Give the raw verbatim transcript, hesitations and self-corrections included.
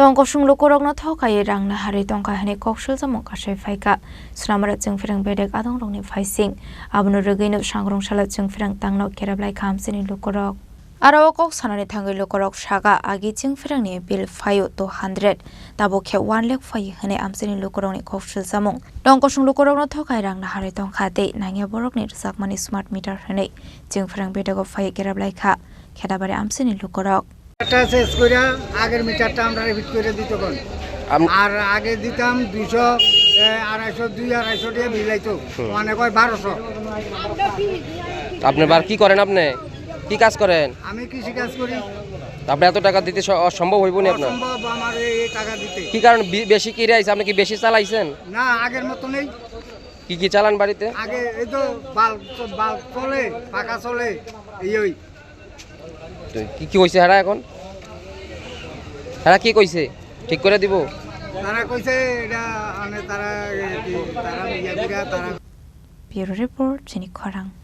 Tongkosong lukurokno thokaiwi rang naharwi tongkha hwnwi kok silsamung kasai phaikha. Sunamara Chwngphrang bedek adongrokni phaising. Abono rwgwino sangrong salo Chwngphrang tangno kerep laikha amchaini lukurok. Aro o kok sanani thangwi lukurok sakha, agi Chwngphrangni bill phaio two hundred, tabuk khe one lakh phaio hwnwi amchaini lukurokni kok silsamung. Tongkosong lukurokno thokai rang naharwi tongkha tei nangya borokni rwchapmani smart meter hwnwi Chwngphrang bedego phaiwi kerep laikha Khetabari amchaini lukurok. এটা শেষ করে আগের মিটারটা আমরা রিপিট করে দিতে পারি। আম- আর আগে দিতাম দুইশো, এ, আড়াইশো, দুই আড়াইশো টাকা বিল আইতো। হুম। মানে কয় বারোশো। আপনি বার কি করেন আপনি? কি কাজ করেন? আমি কৃষি কাজ করি। আপনি এত টাকা দিতে স-, অসম্ভব হইব নি আপনার? অসম্ভব আমার এই টাকা দিতে। কি কারণ বি-, বেশি কিনে আইছে? আপনি কি বেশি চালাইছেন? না, আগের মতো নেই। কি কি চালান বাড়িতে? আগে এই তো বাল্ব, বাল্ব চলে, পাখা চলে, এই ওই। তো কি, কি কইছে হেরা এখন? হেরা কি কইছে? ঠিক করে দিব? তারা কইছে এটা, মানে, তারা, এ, কি, তারা ইয়া দিরা, তারা Bureau Report, Chini Khorang.